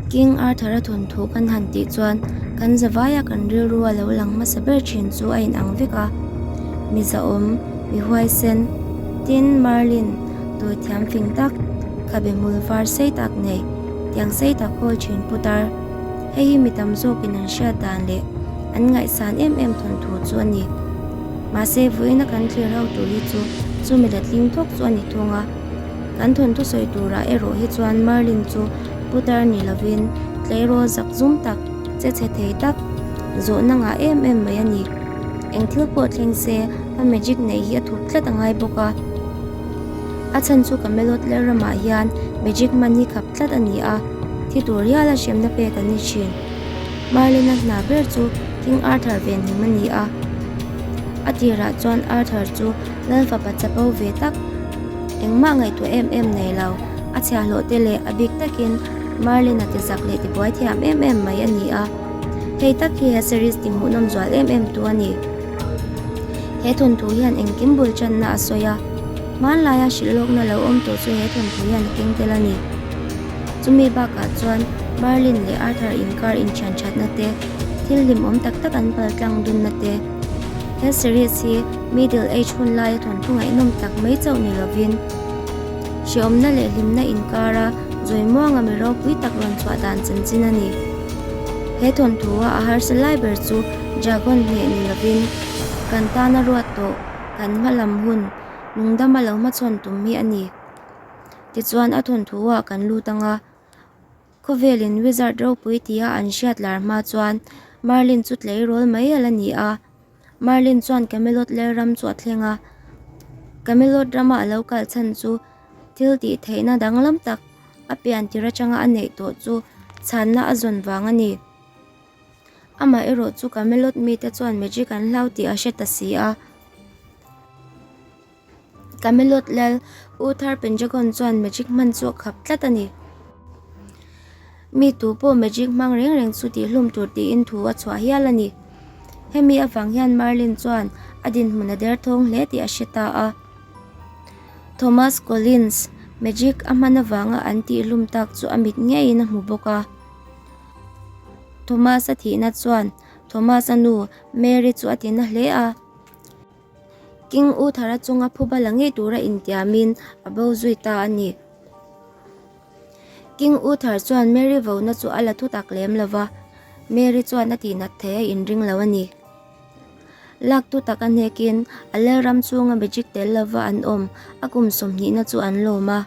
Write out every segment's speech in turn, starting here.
King Arthur-a thawnthu kan han tih chuan kan zavaia kan rilrua lo lang hmasa ber thin chu a inang vek a. Mi zahawm, mi huaisen, tin Merlin tawi thiam fing tak, khabe hmul var sei tak nei, tiang sei tak hawl thin putar. Hei hi mi tam zawkin an hriat dan leh an ngaihsan em em thawnthu chu a ni. Mahse vawiina kan thlir ho tur hi chu chumi letling thawk chu a ni thung a. Kan thawnthu sawi turah erawh hi chuan Merlin chu putar ni lovin tleirawl zak zum tak, che chhe thei tak, zawhna ngah em em mai a ni. Eng thil pawh thleng se a magic neih hi a thup tlat a ngai bawk a. A chhan chu Camelot lel ramah hian magic man hi khap tlat a ni a, thi tur hiala hremna pek an ni thin. Merlin-a hna ber chu King Arthur venhim a ni a. A tirah chuan Arthur chu Lal fapa chapo ve tak, engmah ngaihtuah em em nei lo, a chhiahhlawh te leh a bik takin Merlin-a ti zak leh ti buai thiam em em mai a ni a. Hei tak hi he series ti hmuhnawm zual em em tu a ni. He thawnthu hian engkim bul channa a sawi a, hmanlaia hrilh lawkna lo awm tawh chu he thawnthu hian a keng tel a ni. Chumi bakah chuan Merlin leh Arthur inkar inthian thatna te, thil hlimawm tak tak an paltlang dunna te, He series hi Middle Age hun laia thawnthu ngaihnawm tak mai chauh ni lovin, hrehawmna leh hlimna inkara Zawimuanga mi ropui tak rawn chhuah dan chanchin a ni. He thawnthua a harsa lai ber chu dragon hneh ni lovin, kan tana ruat tawh kan hma lam hun lungdama lo hmachhawn tum hi a ni. Tichuan a thawnthuah kan lut ang a. Khawvelin wizard ropui tia an hriat lar hma chuan Merlin chu tleirawl mai a la ni a. Merlin chuan Camelot lel ram chu a thleng a. Camelot rama a lo kal chhan chu thil tih theihna danglam tak a pian tir atanga a neih tawh chu chhanna a zawn vang a ni. Amah erawh chu Camelot mite chuan magic an hlau tih a hre ta si a. Camelot lal Uther Pendragon chuan magic hman chu a khap tlat a ni. Mi tu pawh magic hmang reng reng chu tihhlum tur tiin thu a chhuah hial a ni. Hemi avang hian Merlin chuan a dinhmun a derthawng hle tih a hre ta a. Thomas Collins magic a hman avanga an tihhlum tak chu a mit ngeiin a hmu bawk a. Thomas-a thihna chuan Thomas-a nu Mary chu a tina hle a. King Uthara chunga phuba la ngei tura intiamin a bo zui ta a ni. King Uthar chuan Mary vona chu a la thu tak lem lo va, Mary chuan a tihnat thei a inring lo a ni. Lak tu tak a hnekin a lalram chhunga magic tel lova an awm a kum sawmhnihna chu an lawm a.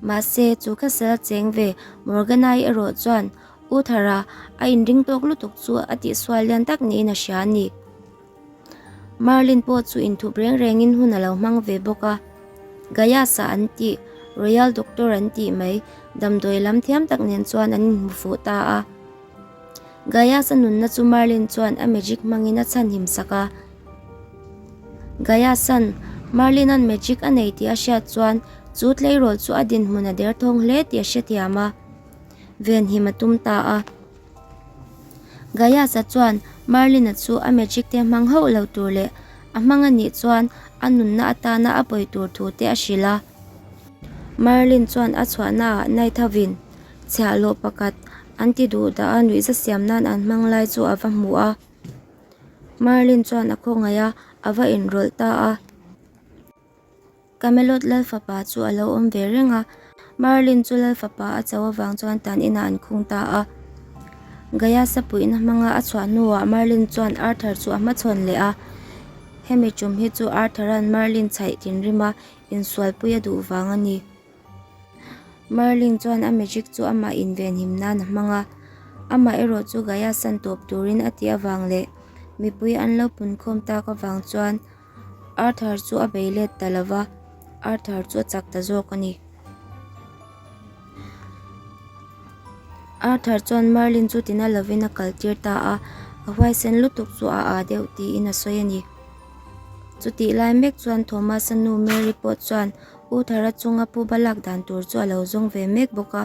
Mahse, chu khasel a cheng ve Morganai erawh chuan Uthara a inring tawk lutuk chu a tihsual lian tak niin a hria a ni. Merlin pawh chu inthup reng rengin hun a lo hmang ve bawk a. Gaius-a an tih, Royal Doctor an tih mai, damdawi lam thiam tak nen chuan an inhmu fuh ta a. Gaius-a nunna chu Merlin chuan a magic hmangin a chhanhim sak a. Gaius-a'n Merlin-a'n magic a nei tih a hriat chuan chu tleirawl chu a dinhmun a derthawng hle tih a hrethiam a, venhim a tum ta a. Gaius-a chuan Merlin-a chu a magic te hmang hauh lo tur leh a hmang a nih chuan a nunna atana a pawi tur thu te a hrilh a. Merlin chuan a chhuahnaah Knight hovin chhiahhlawh pakhat an ti duh dah a nuihza siam nan an hmang lai chu a va hmu a. Merlin chuan a khawngaih a, a va inrawlh ta a. Camelot lal fapa chu a lo awm ve reng a, Merlin chu lal fapa a cho avang chuan tan inah an khung ta a. Gaius-a puihna hmanga a chhuah hnuah Merlin chuan Arthur chu a hmachhawn leh a. Hemi tum hi chu Arthur-a'n Merlin chhaih thinrima insualpui a duh vang a ni. Merlin chuan a magic chu amah invenhim nan a hmang a, amah erawh chu Gaius-a'n tawp turin a tih avang leh mipui an lo punkhawm tak avang chuan Arthur chu a bei let ta lo va, Arthur chu a chak ta zawk a ni. Arthur chuan Merlin chu tina lovin a kal tir ta a, a huaisen lutuk chu a aa deuh tiin a sawi a ni. Chutih lai mek chuan Thomas-a nu Mary pawh chuan Uther-a chunga puba lak dan tur chu a lo zawng ve mek bawk a.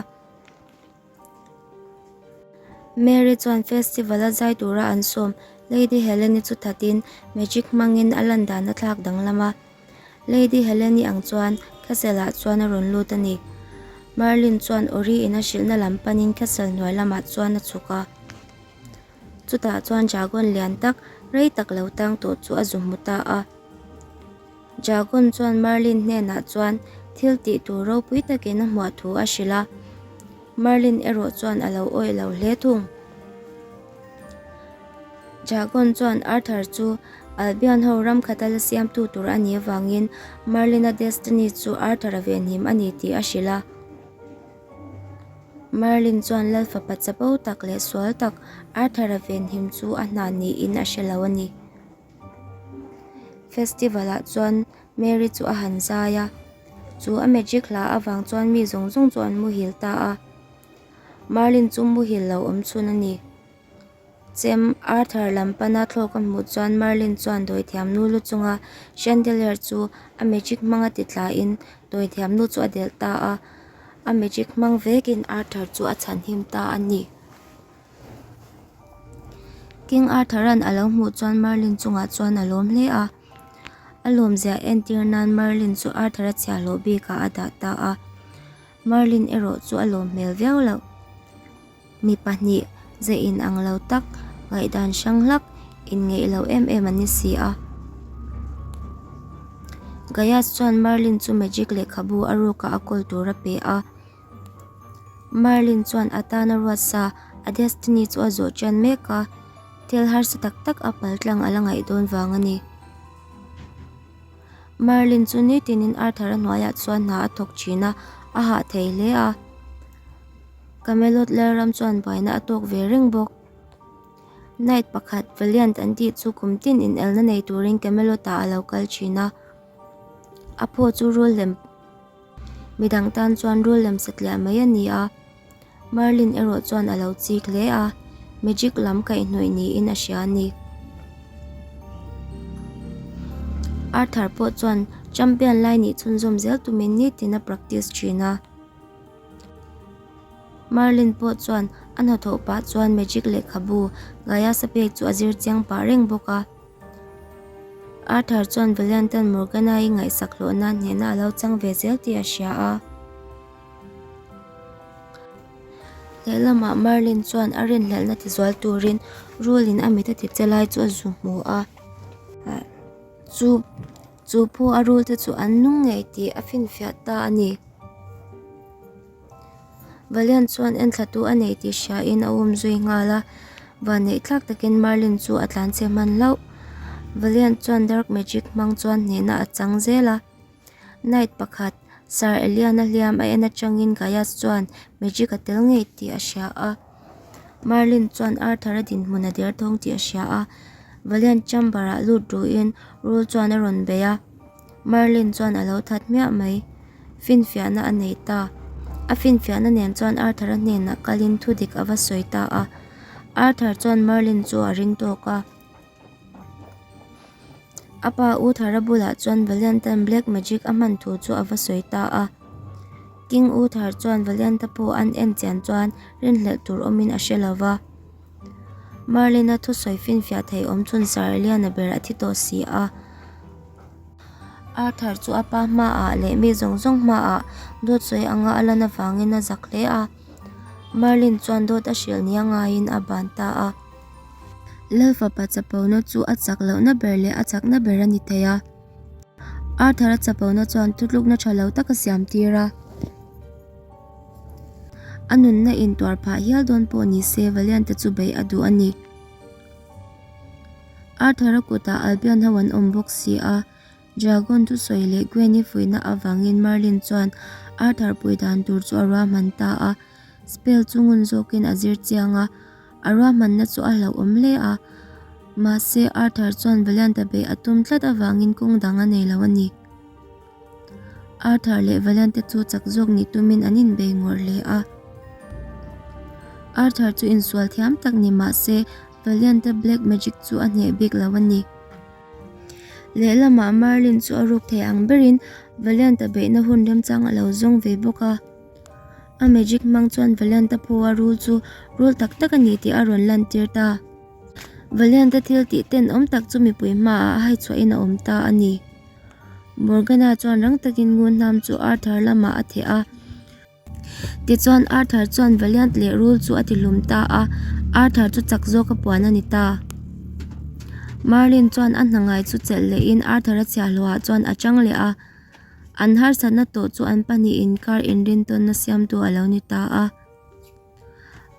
Mary chuan festival a zai tura an sawm Lady Helen-i chu thatin magic hmangin a lan dan a thlak danglam a. Lady Helen-i ang chuan castle ah chuan a rawn lut a ni. Merlin chuan Ori in a hrilhna lam panin castle hnuai lamah chuan a chhuk a. Chutah chuan dragon lian tak, rei tak lo tang tawh chu a zu hmu ta a. Dragon chuan Merlin hnenah chuan thil tih tur ropui takin a hmuah thu a hrilh a. Merlin erawh chuan a lo awih lo hle thung. Dragon chuan Arthur chu Albion ho ram khata la siamtu tur a nih avangin Merlin-a destiny chu Arthur-a venhim a ni tih a hrilh a. Merlin chuan Lal fapa chapo tak leh sual tak Arthur-a venhim chu a hna niin a hre lo a ni. Festival-ah chuan Mary chu a han zai a, chu a magic hla avang chuan mi zawng zawng chu an muhil ta a. Merlin chu muhil lo awm chhun a ni. Chem Arthur lam pana thlawk a hmuh chuan Merlin chuan dawithiamnu lu chunga chandelier chu a magic hmanga ti tlain dawithiamnu chu a delh ta a, a magic hmang vekin Arthur chu a chhanhim ta a ni. King Arthur-a'n a lo hmuh chuan Merlin chungah chuan a lawm hle a, a lawmzia entir nan Merlin chu Arthur-a chhiahhlawh bikah a dah ta a, Merlin erawh chu a lawm hmel viau loh. Mi pahnih ze in ang lo tak, ngaihdan hrang hlak inngeih lo em em an ni si a. Gaius chuan Merlin chu magic lehkhabu a rukah a kawl tur a pe a. Merlin chuan a tana ruat sa a destiny chu a zawh ṭan mek a, thil harsa tak tak a paltlang a la ngaih dawn vang a ni. Merlin chu nitinin Arthur-a hnuaiah chuan hna a thawk ṭhin a, a hah thei hle a. Camelot Lalram chuan buaina a tawk ve reng bawk. Knight pakhat Valiant an tih chu kum tin inelna nei turin Camelot-ah a lo kal thin a. A phaw chu rul lem midang tan chuan rul lem satliah mai a ni a. Merlin erawh chuan a lo chik hle a, magic lam kaihhnawih niin a hria a ni. Arthur pawh chuan champion lai nih chhunzawm zel tumin nitin a practice thin a. Merlin pawh chuan a hnathawh pah chuan magic lehkhabu Gaius-a pek chu a zir chiang pah reng bawk a. Arthur chuan Valiant-a'n Morgana-i ngaihsak hlawh nan hnehna a lo chang ve zel tih a hria a. Lehlamah Merlin chuan a rinhlelhna tizual turin rulin a mit a ti che lai chu a zu hmu a. Chu chu phu a rul te chu an nung ngei tih a finfiah ta a ni. Valiant chuan enthlatu a nei tih hriain a um zui nghal a, vanneih thlak takin Merlin chu a tlanchhe hman hlauh. Valiant chuan dark magic hmang chuan hnehna a chang zel a. Knight pakhat, Sir Eliana hliam a en atangin Gaius chuan magic a tel ngei tih a hria a. Merlin chuan Arthur-a dinhmun a der thawng tih a hria a, Valiant chamber-ah lut ruhin rul chuan a rawn bei a. Merlin chuan a lo that hmiah mai. Finfiahna a nei ta. A finfiahna nen chuan Arthur-a hnenah kalin thudik a va sawi ta a. Arthur chuan Merlin chu a ring tawk a. A pa Uther-a bulah chuan Valiant-a'n black magic a hman thu chu a va sawi ta a. King Uther chuan Valiant-a pawh an en chian chuan rinhlelh tur awmin a hre lo va. Merlin-a thusawi finfiah thei awm chhun Sir Liana ber a thi tawh si a. Arthur chu a pa hmaah leh mi zawng zawng hmaah dawt sawi anga a lan avangin a zak hle a. Merlin chuan dawt a hrilh nia ngaiin a ban ta a. Lal fapa chapona chu a chak lohna ber leh a chakna ber a ni thei a. Arthur-a chapona chuan thutlukna tha lo tak a siam tir a. A nunna intuar phah hial dawn pawh ni se Valiant-a chu beih a duh a ni. Arthur-a kutah Albion ho an awm bawk si a, Dragon thusawi leh Gwen-i fuihna avangin Merlin chuan Arthur pui dan tur chu a ruahman ta a. Spell chu ngun zawkin a zir chiang a, a ruahmanna chu a hlauhawm hle a. Mahse, Arthur chuan Valiant-a beih a tum tlat avangin kawng dang a nei lo a ni. Arthur leh Valiant-te chu chak zawk nih tumin an inbei ngawrh hle a. Arthur chu insual thiam tak ni mah se Valiant-a black magic chu a hneh bik lo a ni. Lehlamah Merlin chu a ruk thei ang berin Valiant-a beihna hun remchang a lo zawng ve bawk a. A magic hmang chuan Valiant-a phaw a rul chu rul tak tak a ni tih a rawn lantir ta. Valiant-a thil tih tenawm tak chu mipui hmaah a haichhuahin a awm ta a ni. Morgana chuan rang takin ngun hnam chu Arthur lamah a theh a. Tichuan Arthur chuan Valiant leh rul chu a tihlum ta a, Arthur chu chak zawka puan a ni ta. Merlin chuan a hna ngai chu chelh lehin Arthur-a chhiahhlawhah chuan a chang leh a. An harsatna tawh chu an pahnih inkar inrintawnna siamtu a lo ni ta a.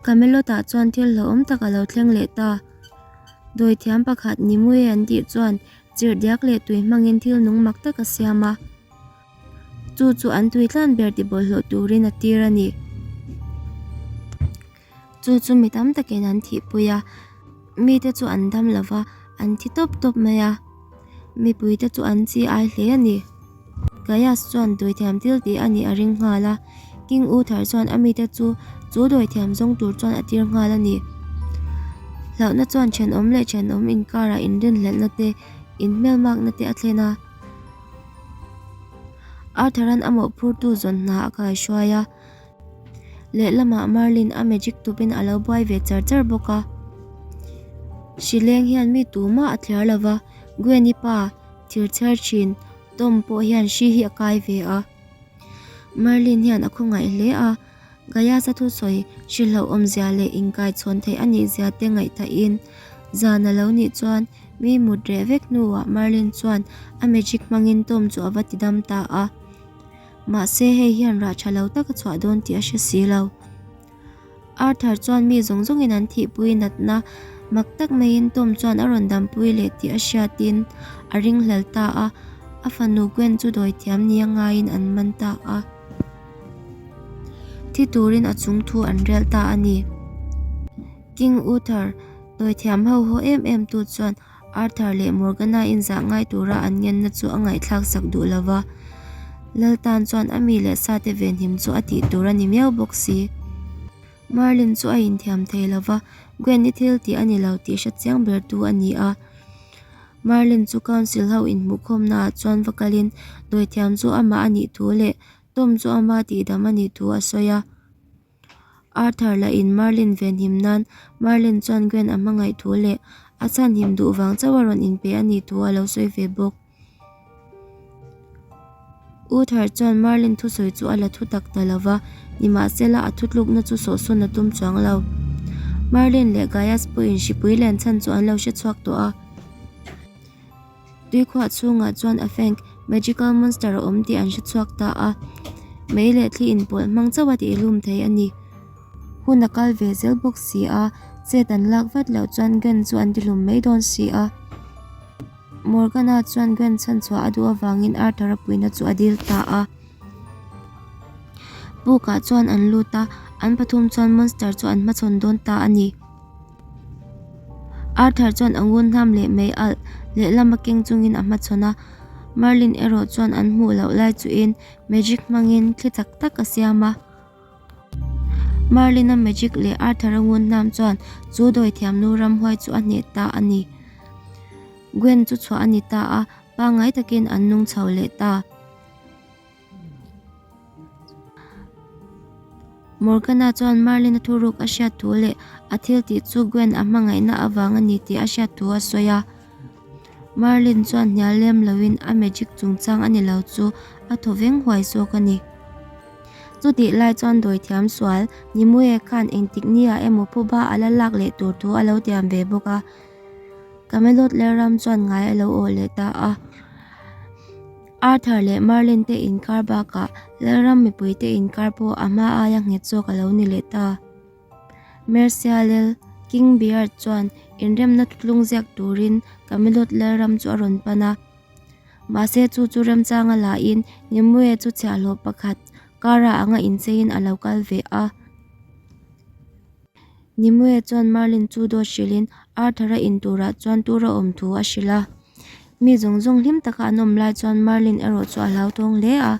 Camelot-ah chuan thil hlauhawm tak a lo thleng leh ta. Dawithiam pakhat Nimue an tih chuan chirhdiak leh tui hmangin thil nung mak tak a siam a. Chu chu an tui tlan ber ti bawlhhlawh turin a tir a ni. Chu chu mi tam takin an thihpui a, mite chu an dam lo va, an thi tawp tawp mai a. Mipuite chu an chi ai hle a ni. Gaius chuan dawithiam thil tih a nih a ring nghal a, King Uther chuan a mite chu chu dawithiam zawng tur chuan a tir nghal a ni. Hlauhna chuan thenawm leh thenawm inkarah inrinhlelhna te, inhmelmakna te a thlen a. Arthur-a'n a mawhphurtu zawn hna a kaihruai a. Lehlamah Merlin a magic tupin a lo buai ve char char bawk a. Hrileng hian mi tumah a thliar lo va, Gwen-i pa thir chher thin Tom pawh hian hri hi a kai ve a. Merlin hian a khawngaih hle a, Gaius-a thusawi hrilhloh awmzia leh inkaichhawn theih a nih zia te ngaihthahin zan a lo nih chuan mi mut reh vek hnuah Merlin chuan a magic hmangin Tom chu a va tidam ta a. Mahse hei hian rah tha lo tak a chhuah dawn tih a hre si lo. Arthur chuan mi zawng zawngin an thihpui natna mak tak maiin Tom chuan a rawn dampui leh tih a hriatin a ringhlel ta a, a fanu Gwen chu dawithiam nia ngaiin an man ta a. Thi turin a chung thu an rel ta a ni. King Uther, dawithiam ho haw em em tu chuan Arthur leh Morgana inzah ngai tura an ngenna chu a ngaihthlak sak duh lo va, Lal tan chuan a mi leh sate venhim chu a tih tur a ni miau bawk si. Merlin chu a inthiam thei lo va, Gwen i thil tih a ni lo tih hre chiang bertu a ni a. Merlin chu Council ho inhmuhkhawmnaah chuan va kalin dawithiam chu amah a nih thu leh Tom chu ama tihdam a nih thu a sawi a. Arthur lah in Merlin venhim nan Merlin chuan Gwen a hmangaih thu leh a chhanhim duh vang chauh a rawn inpe a nih thu a lo sawi ve bawk. Uther chuan Merlin thusawi chu a la thu tak ta lo va, nimahsela a thutlukna chu sawhsawn a tum chuang lo. Merlin leh Gaius pawhin hripui len chhan chu an lo hre chhuak tawh a. Tuikhuah chhungah chuan a Fang, magical monster a awm tih an hre chhuak ta a, mei leh thli inpawlh hmang chauh a tihlum thei a ni. Hun a kal ve zel bawk si a, chet an lak vat loh chuan Gwen chu an tihlum mai dawn si a. Morgana chuan Gwen chhanchhuah a duh avangin Arthur-a puihna chu a dil ta a. Pukah chuan an lut a, an pathum chuan monster chu an hmachhawn dawn ta a ni. Arthur chuan a ngun hnam leh mei alh lehlam a keng chungin a hmachhawn a, Merlin erawh chuan an hmuh loh lai chuhin magic hmangin thli chak tak a siam a. Merlin-a magic leh Arthur-a ngun hnam chuan chu dawithiamnu ramhuai chu a hneh ta a ni. Gwen chu chhuah a ni ta a, pangngai takin an nung chho leh ta. Morgana chuan Merlin-a thuruk a hriat thu leh a thil tih chu Gwen a hmangaihna avang a ni tih a hriat thu a sawi a. Merlin chuan hnial lem loin a magic chungchang a ni lo chu a thaw veng huai zawk a ni. Chutih lai chuan dawithiam sual Nimue khan engtik nia emaw phuba a la lak leh tur thu a lo tiam ve bawk a. Camelot Lalram chuan ngai a lo awh leh ta a. Arthur leh Merlin te inkar bakah Lalram mipui te inkar pawh a hma aia nghet zawk a lo ni leh ta. Mercia Lel, King Beard chuan inremna thutlung ziak turin Camelot Lalram chu a rawn pan a. Mahse chu chu remchanga lahin Nimue chu chhiahhlawh pakhat kara anga incheiin a lo kal ve a. Nimue chuan Merlin chu dawt hrilhin Arthur-a in turah chuan tur a awm thu a hrilh a. Mi zawng zawng hlim taka an awm lai chuan Merlin erawh chu a hlauthawng hle a.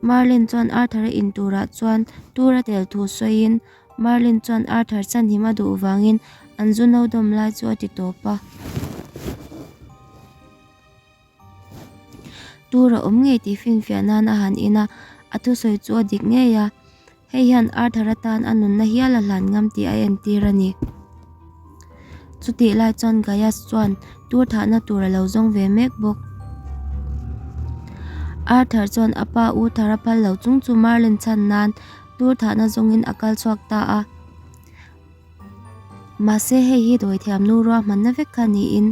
Merlin chuan Arthur-a in turah chuan tur a tel thu sawiin Merlin chuan Arthur chhanhim a duh vangin an zu no dawm lai chu a ti tawp a. Tur a awm ngei tih finfiah nan a han in a, a thusawi chu a dik ngei a. Hei hian Arthur atan a nunna hial a hlan ngam tih a entir a ni. Chutih lai chuan Gaius chuan tur thahna tur a lo zawng ve mek bawk. Arthur chuan a pa Uther a phal lo chung chu Merlin chhan nan. Tur thahna zawngin a kal chhuak ta a. Mahse hei hi dawithiam nu ruahmanna vek kha niin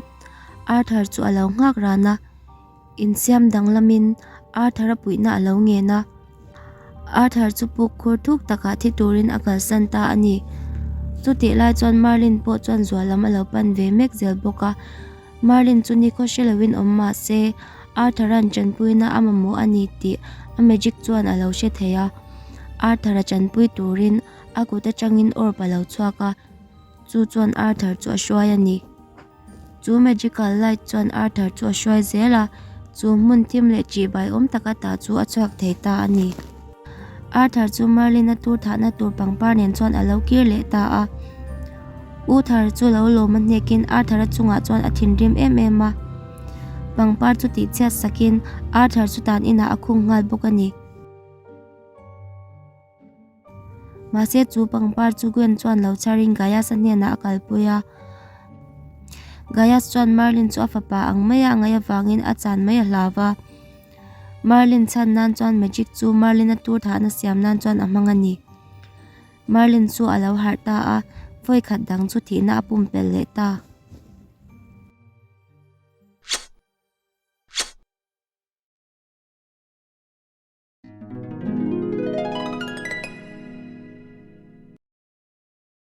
Arthur chu a lo nghak ran a, insiam danglamin Arthur-a puihna a lo ngen a. Arthur chu puk khur thuk takah thi turin a kalsan ta a ni. Chutih lai chuan Merlin pawh chuan zual lam a lo pan ve mek zel bawk a. Merlin chu nikhaw hre loin awm mah se Arthur-a'n tanpuina a mamawh a ni tih a magic chuan a lo hre thei a. Arthur-a tanpui turin a kut atangin orb a lo chhuak a, chu chuan Arthur chu a hruai a ni. Chu magical light chuan Arthur chu a hruai zel a, chu hmun thim leh ṭihbai awm taka ta chu a chhuak thei ta a ni. Arthur chu Merlin-a tur thahna tur pangpar nen chuan a lo kir leh ta a. Uther chu lo lawm a hnekin Arthur-a chungah chuan a thinrim em em a. Pangpar chu tihchhiat sakin Arthur chu tan inah a khung nghal bawk a ni. Mahse chu pangpar chu Gwen chuan lo chharin Gaius-a hnenah a kalpui a. Gaius chuan Merlin chu a fapa ang maia a ngaih avangin a chan mai a hlau va. Merlin chhan nan chuan magic chu Merlin-a tur thahna siam nan chuan a hmang a ni. Merlin chu a lo harh ta a, vawi khat dang chu thihna a pumpelh leh ta.